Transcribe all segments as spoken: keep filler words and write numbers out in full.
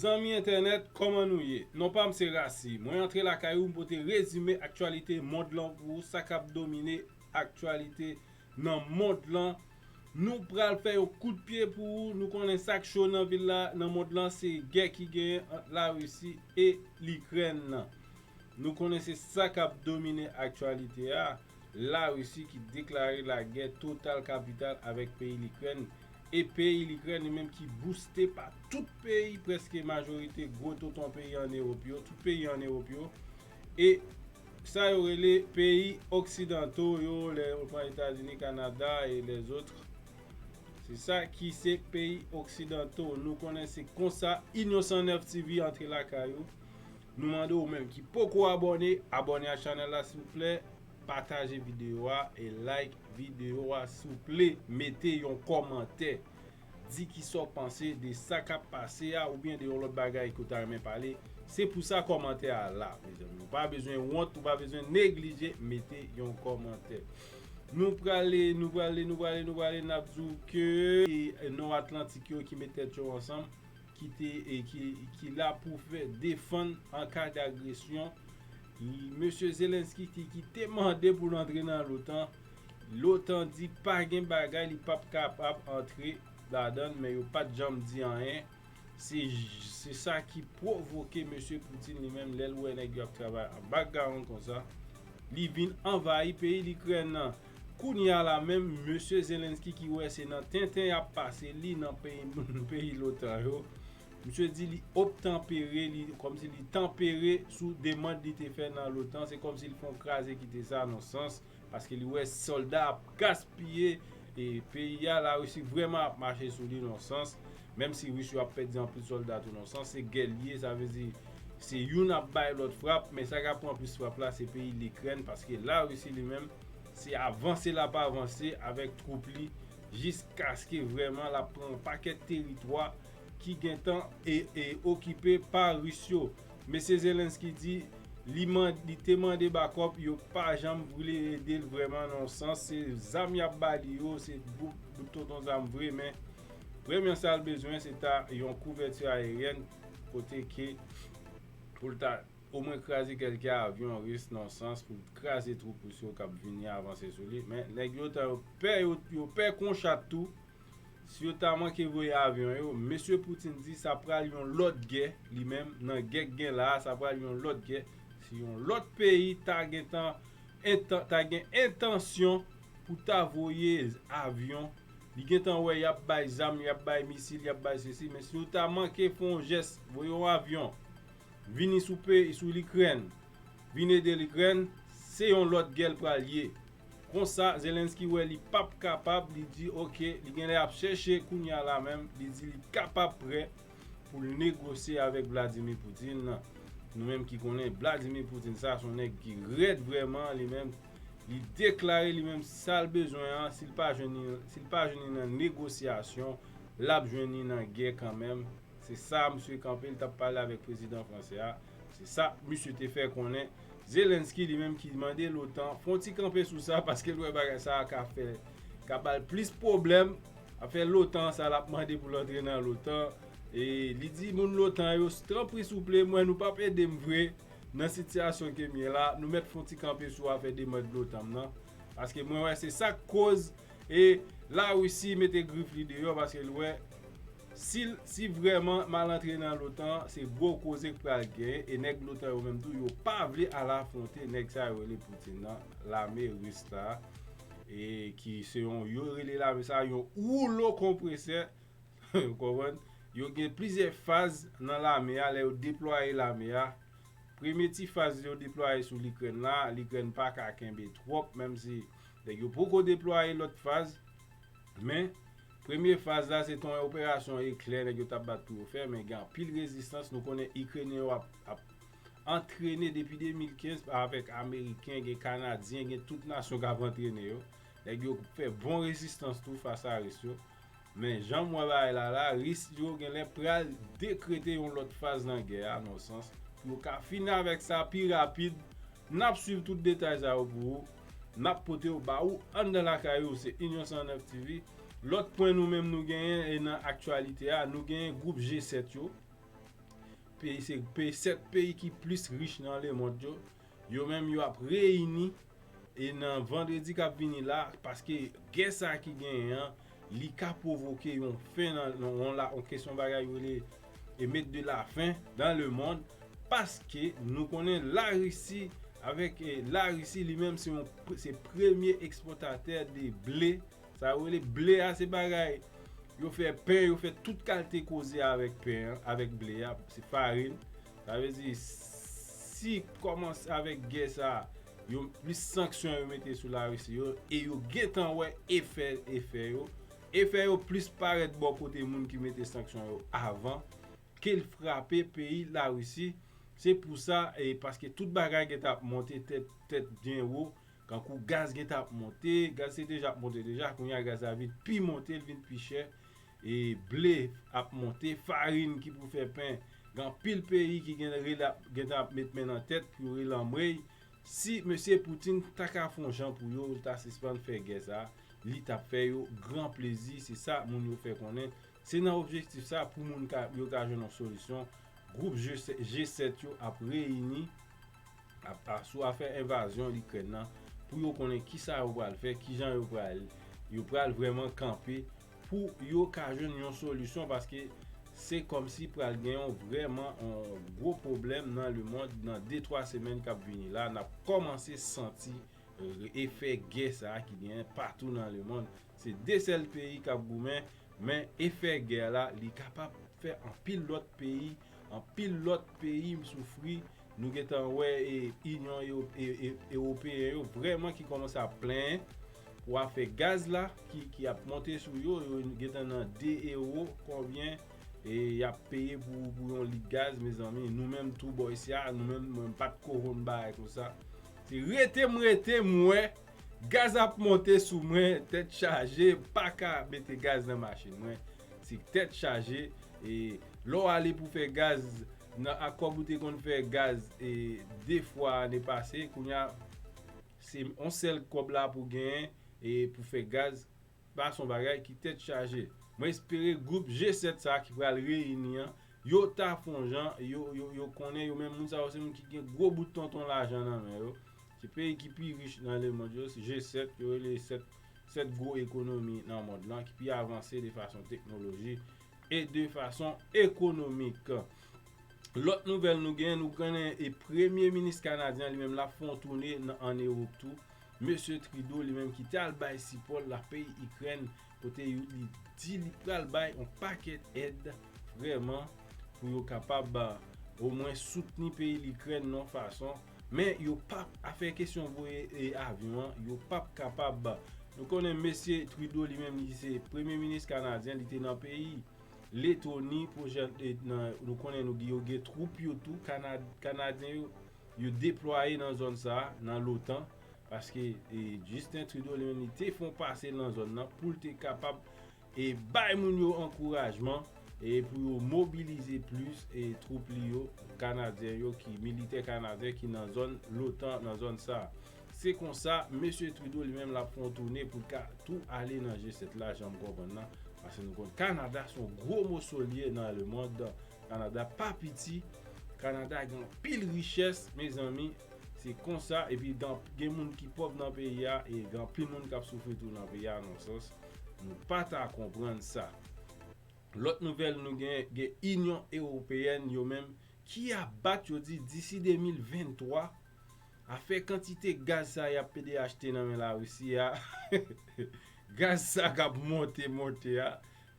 Zanmi entènèt, kòman nou ye? Non pa m se Rasi. Mwen antre lakay ou, m pote rezime aktyalite mond lan pou ou, sa k ap domine aktyalite nan mond lan. Nou pral fè yon kout pye pou ou. Nou konnen sa k cho nan vil la, nan mond lan, se gè ki genyen ant Larisi e Likrèn nan. Nou konnen se sa k ap domine aktyalite a. Larisi ki deklare lagè total kapital avèk peyi Likrèn. E peyi Likrèn li menm ki bouste pa tout peyi, prèske majorite gwo tonton peyi ann Ewòp yo, tout peyi ann Ewòp yo. E sa yo rele peyi oksidanto yo, lè ou pran Etazini, Kanada e lèzòt. Se sa ki se peyi oksidanto. Nou konnen se konsa Inyon san nèf TV antre lakay ou. Nou mande ou menm ki poko abòne, abòne a chanèl la silvouplè, pataje videyo a e like videyo a souple, mete yon kòmantè. Di kisa w panse de sa k ap pase a oubyen de yon lòt bagay ke w ta renmen pale. Se pou sa kòmantè a la, mezanmi. Ou pa bezwen wont, ou pa bezwen neglije mete yon kòmantè. Nou prale, nou prale, nou prale, nou prale, n ap di w ke e, Nò Atlantik yo ki met tèt yo ansanm, ki te e ki, ki la pou fè defann an ka dagresyon. Mesye Zelensky ki, ki te mande pou l antre nan l'OTAN, l'OTAN di pa gen bagay, li p ap kapab antre ladan l, men yo pa t janm di anyen. Se, se sa ki pwovoke mesye Putin li menm, lè l wè nèg yo ap travay an background konsa, li vin anvayi peyi Likrèn nan. Kounye a la menm, mesye Zelensky ki wè se nan tenten y ap pase li nan peyi moun, peyi l'OTAN yo, misye di li obtanpere, li, kòmsi li tanpere sou demann li te fè nan l'OTAN, se kòmsi l fè yon kraze kite sa nan sans, paske li wè sòlda ap gaspiye e peyi a, Larisi vrèman ap mache sou li nan sans, menm si Ris yo ap pèdi anpil sòlda tou nan sans, se gè l ye, sa vle di se youn ap bay lòt frap, men sa k ap pran plis frap la se peyi Likrèn, paske Larisi li menm se avanse l ap avanse avèk twoup li jiskaske vrèman l ap pran yon pakèt teritwa ki gentan e, e okipe pa Ris yo. Mesye Zelensky di li, man, li te mande bakòp, yo pa janm vle ede l vrèman nan yon sans. Se zam y ap ba li yo, se bout, bout tonton zam vre, men premye sa l bezwen se ta yon kouvèti ayeryèn kote ke pou l ta omwen kraze kèlke avyon ris nan yon sans pou l kraze twoup ris yo k ap vini avanse sou li. Men nèg yo tan yo pè, yo, yo pè kon chat tou. Si yo ta manke voye avyon yo, mesye Putin di sa pral yon lòt gè, li menm, nan gè k gen la a, sa pral yon lòt gè. Si yon lòt peyi ta gentan, entan, ta gen entansyon pou ta voye avyon, li gentan wè y ap bay zam, y ap bay misil, y ap bay sesi, men si yo ta manke fè yon jès, voye yon avyon, vini sou peyi, sou Likrèn, vin ede Likrèn, se yon lòt gè l pral ye. Konsa, Zelensky wè li p ap kapab, li di, oke, li genlè ap chèche kounye a la menm, li di li kapab prè pou l negosye avèk Vladimir Putin. Nou menm ki konnen Vladimir Putin, sa se yon nèg ki rèd vrèman, li menm, li deklare li menm sa l bezwen an, si l pa jwenn li, si l pa jwenn li nan negosyasyon, l ap jwenn li nan gè kanmenm. Se sa misye kanpe, l t ap pale avèk prezidan fransè a. Se sa misye te fè konnen. Zelensky li menm ki mande l'OTAN fè yon ti kanpe sou sa, paske l wè bagay sa a ka fè, ka ba l plis pwoblèm. Afè l'OTAN sa l ap mande pou l antre nan l'OTAN. E li di moun l'OTAN yo, tanpri souple, m wè nou p ap ede m vre nan sitiyasyon ke m ye la. Nou mèt fè yon ti kanpe sou afè demann l'OTAN m nan. Paske mwen wè se sa k koz e Larisi mete grif li deyò, paske l wè si, si vrèman m al antre nan l'OTAN, se gwo koze k pral genyen, e nèg l'OTAN yo menm tou, yo pa vle al afwonte nèg sa yo rele Putin nan, lame ris la, e ki se yon, yo rele lame sa yon woulo konpresè, ou konprann? Yo gen plizyè faz nan lame a, lè yo deplwaye lame a, premye ti faz yo deplwaye sou Likrèn la, Likrèn pa ka kenbe twòp, menm si nèg yo poko deplwaye lòt faz, men premye faz la se te yon operasyon eklè nèg yo t ap bat pou yo fè, men gen anpil rezistans. Nou konnen Ikrenyen yo ap, ap antrene depi de mil kenz avèk Ameriken, gen Kanadyen, gen tout nasyon k ap antrene yo. Nèg yo fè bon rezistans tou fas a Ris yo. Men jan m wè bagay la la, Ris yo genlè pral dekrete yon lòt faz nan gè a, nan sans, pou yo ka fini avèk sa pi rapid. N ap swiv tout detay sa yo pou ou. N ap pote yo ba ou anndan lakay ou, se Inyon san nèf TV. Lòt pwen nou menm nou genyen e nan aktyalite a, nou genyen gwoup G sèt yo. peyi, se peyi, sèt peyi ki plis rich nan lemonn yo, yo menm yo ap reyini e nan vandredi k ap vini la, paske gè sa ki genyen an, li ka pwovoke yon fen nan, nan yon, la, yon kesyon bagay yo rele e met de la fen dan lemonn, paske nou konnen Larisi, avèk e, Larisi li menm se yon, se premye ekspòtatè de ble. Sa yo rele ble a, se bagay yo fè pen, yo fè tout kalte koze avèk pen an, avèk ble a, se farin. Sa vle di, si kòmanse avèk gè sa, yo plis sanksyon yo mete sou Larisi yo, e yo gentan wè efè, efè yo. Efè yo plis parèt bò kote moun ki mete sanksyon yo avan, ke l frape peyi Larisi. Se pou sa, e, paske tout bagay gentan ap monte tèt, tèt byen wo, kankou gaz gentan ap monte, gaz te deja ap monte deja, kounye a gaz la vin pi monte, l vin pi chè, e ble ap monte, farin ki pou fè pen, gen anpil peyi ki gen rele ap, gentan ap met men nan tèt pou yo rele anmwey. Si mesye Putin ta ka fè yon jan pou yo, li ta sispann fè gè sa, li t ap fè yo gran plezi, se sa moun yo fè konnen. Se nan objektif sa pou moun ka, yo ka jwenn yon solisyon. Gwoup G sèt yo ap reyini ap, ap sou afè envazyon Ikrèn nan pou yo konnen kisa yo pral fè, kijan yo pral, yo pral vrèman kanpe pou yo ka jwenn yon solisyon, paske se kòmsi pral gen yon vrèman yon gwo pwoblèm nan lemonn nan de twa semèn k ap vini la. N ap kòmanse santi efè gè sa a ki genyen patou nan lemonn. Se de sèl peyi k ap goumen, men efè gè la, li kapab fè anpil lòt peyi, anpil lòt peyi soufri. Nou gentan wè e, Inyon Ewo- e, e, Ewopeyen yo vrèman ki kòmanse ap plenyen pou afè gaz la ki, ki ap monte sou yo. Yo gentan nan de ewo konbyen e y ap peye pou, pou yon lit gaz, mezanmi. Nou menm tou bò isi a, nou menm, mwen m pa t ko konn bagay konsa. Se rete m rete m wè gaz ap monte sou mwen, tèt chaje, m pa ka mete gaz nan machin mwen. Se tèt chaje, e lè w ale pou fè gaz nan ak kòb ou te konn fè gaz e de fwa ane pase, kounye a se yon sèl kòb la pou genyen e pou fè gaz, pa s on bagay ki tèt chaje. Mwen espere gwoup G sèt sa ki pral reyini an, yo ta fè on jan, yo, yo, yo konnen yo menm moun sa yo se moun ki gen gwo bout tonton lajan nan men yo. Se peyi ki pi rich nan lemonn yo, se G sèt, yo rele sèt, sèt gwo ekonomi nan mond lan, ki pi avanse de fason teknoloji e de fason ekonomik. Lòt nouvèl nou gen, nou konnen e premye minis kanadyen li menm l ap fè yon toune nan, ann Ewòp tou. Mesye Trudeau li menm ki te al bay sipò l la peyi Ikrèn, kote yo, li di li pral bay yon pakèt èd vrèman pou yo kapab omwen soutni peyi Likrèn nan yon fason. Men yo p ap, afè kesyon voye e avyon an, yo p ap kapab. Nou konnen mesye Trudeau li menm li se premye minis kanadyen, li te nan peyi Letoni, pwochèn, e, nan, nou konnen nou, yo gen twoup yo tou, Kana- Kanadyen yo, yo deplwaye nan zòn sa a, nan l'OTAN, paske e, Justin Trudeau li menm li te fè yon pase nan zòn nan pou l te kapab e, bay moun yo ankourajman e, pou yo mobilize plis e, twoup li yo, Kanadyen yo, ki militè kanadyen ki nan zòn l'OTAN, nan zòn sa a. Se konsa, mesye Trudeau li menm l ap fè yon toune pou l ka tou ale nan G sèt la, jan m konprann nan. Paske nou konn Kanada se yon gwo moso li ye nan lemonn. Kanada pa piti. Kanada gen anpil richès, mezanmi. Se konsa. Epi dan- gen moun ki pòv nan peyi a, e gen anpil moun k ap soufri tou nan peyi a, nan sans nou pa ta konprann sa. Lòt nouvèl nou gen, gen Inyon Ewopeyèn yo menm ki ap bat, yo di disi de mil venntwa, afè kantite gaz sa y ap pede achte nan men Larisi a, gaz sa k ap monte, monte a,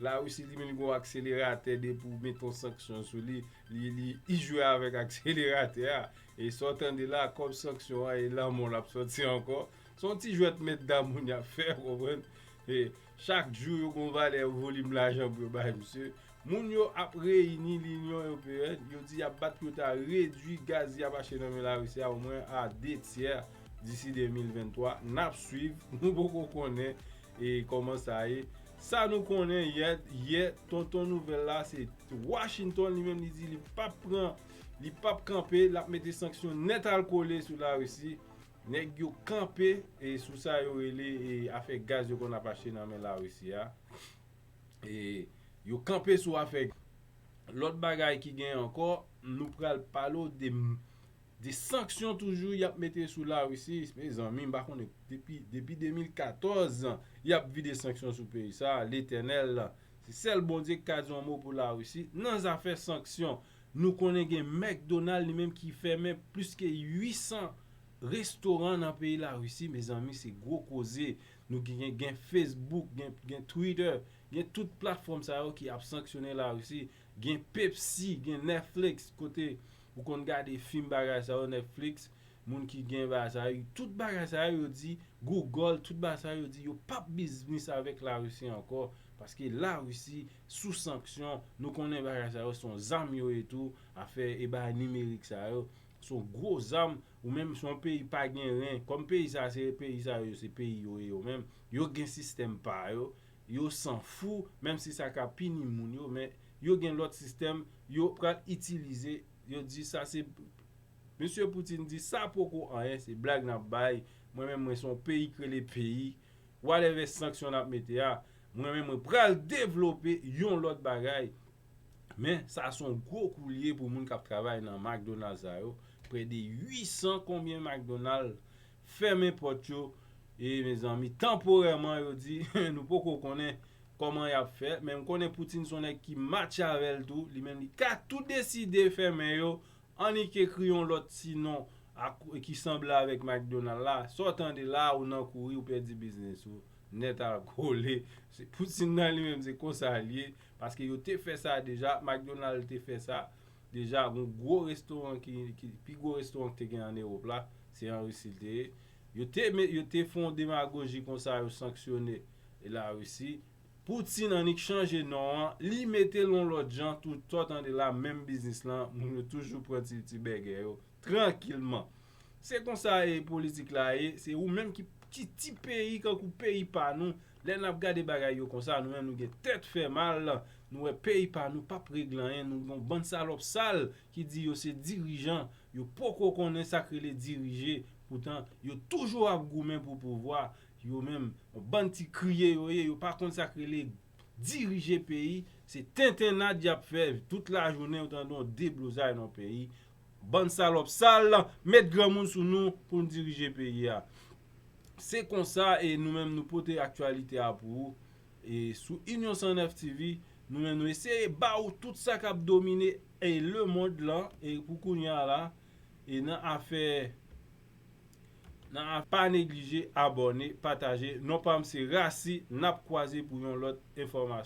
Larisi li menm li gen yon akseleratè, depi w mete yon sanksyon sou li, li, li, li jwe avèk akseleratè a. E sa w tande la, kòb sanksyon an e lanmò l ap sòti ankò. Se yon ti jwèt mètdam moun y ap fè, w konprann? E chak jou yo gen yon valè volim lajan pou yo bay misye. Moun yo ap reyini Linyon Ewopeyèn, yo di y ap bat pou yo ta redui gaz y ap achte nan men Larisi a omwen a de tyè disi de mil venntwa. N ap swiv, nou poko konnen e kòman sa ye. Sa nou konnen yè, yè, tonton nouvèl la, se Washington li menm li di li p ap pran, li p ap kanpe, l ap mete sanksyon nèt al kole sou Larisi. Nèg yo kanpe e sou sa yo rele e afè gaz yo konn ap achte nan men Larisi a. E yo kanpe sou afè. Lòt bagay ki gen ankò, Nou pral pale w de, de sanksyon toujou y ap mete sou Larisi. Mezanmi, m pa konnen, depi, depi de mil katòz, y ap vide sanksyon sou peyi sa. Letènèl, se sèl Bondye ki ka di yon mo pou Larisi. Nan zafè sanksyon, nou konnen gen McDonald li menm ki fèmen plis ke uit san restoran nan peyi Larisi. Mezanmi, se gwo koze. Nou gen, gen Facebook, gen, gen Twitter, gen tout platfòm sa yo ki ap sanksyone Larisi. Gen Pepsi, gen Netflix, kote ou konn gade fim, bagay sa yo, Netflix, moun ki gen bagay sa yo, tout bagay sa yo, yo di, Google, tout bagay sa yo, yo di yo p ap biznis avèk Larisi ankò, paske Larisi sou sanksyon. Nou konnen bagay sa yo se yon zam yo ye tou, afè e bagay nimerik sa yo, se yon gwo zam. Ou menm se yon peyi pa gen ren, kòm peyi sa se peyi sa yo, se peyi yo ye yo menm, yo gen sistèm pa yo, yo san fou, menm si sa ka pini moun yo, men yo gen lòt sistèm yo pral itilize. Yo di sa se, Mesye Putin di sa poko anyen, se blag n ap bay. Mwen menm, mwen se yon peyi k rele peyi. Whatever sanksyon n ap mete a, mwen menm, mwen pral devlope yon lòt bagay. Men sa se yon gwo kou l ye pou moun k ap travay nan McDonald sa yo. Prè de uit san konbyen McDonald fèmen pòt yo. E mezanmi, tanporèman, yo di, nou poko konnen kòman y ap fè. Men m konnen Putin se yon nèg ki match avè l tou. Li menm, li ka tou deside fèmen yo. Annik ekri yon lòt ti non ak, ki sanble avèk McDonald la. Sa w tande la, ou nan kouri, ou pèdi biznis ou. Nèt al kole. Se Putin nan li menm, se konsa l ye. Paske yo te fè sa deja, McDonald te fè sa. Deja, gon gwo restoran ki, ki, pi gwo restoran ki te gen ann Ewòp la, se an Risi l te ye. Yo te, yo te fè yon demagoji konsa, yo sanksyone Larisi. Putin annik chanje non an, li mete l yon lòt jan, tout sa w tande la, menm biznis lan, moun yo toujou pran ti, ti bègè yo, trankilman. Se konsa e politik la ye, se ou menm ki, ki ti peyi, kankou peyi pa nou, lè n ap gade bagay yo konsa, nou menm nou gen tèt fè mal, nou wè peyi pa nou p ap regle anyen, nou gen yon bann salòp sal ki di yo se dirijan, yo poko konnen sa k rele dirije, poutan yo toujou ap goumen pou pouvwa, yo menm, yon bann ti kriye yo ye, yo pa konn sa k rele dirije peyi, se tentennad y ap fè tout lajounen, ou tande yon deblozay nan peyi. Bann salòp sal, met granmoun sou nou pou n dirije peyi a. Se konsa, e nou menm nou pote aktyalite a pou ou. E sou Inyon san nèf T V, nou menm nou eseye ba ou tout sa k ap domine e lemonn lan, e pou kounye a la, e nan afè Nan a pa neglije abòne, pataje. Non pa m se Rasi, n ap kwaze pou yon lòt enfòmasyon.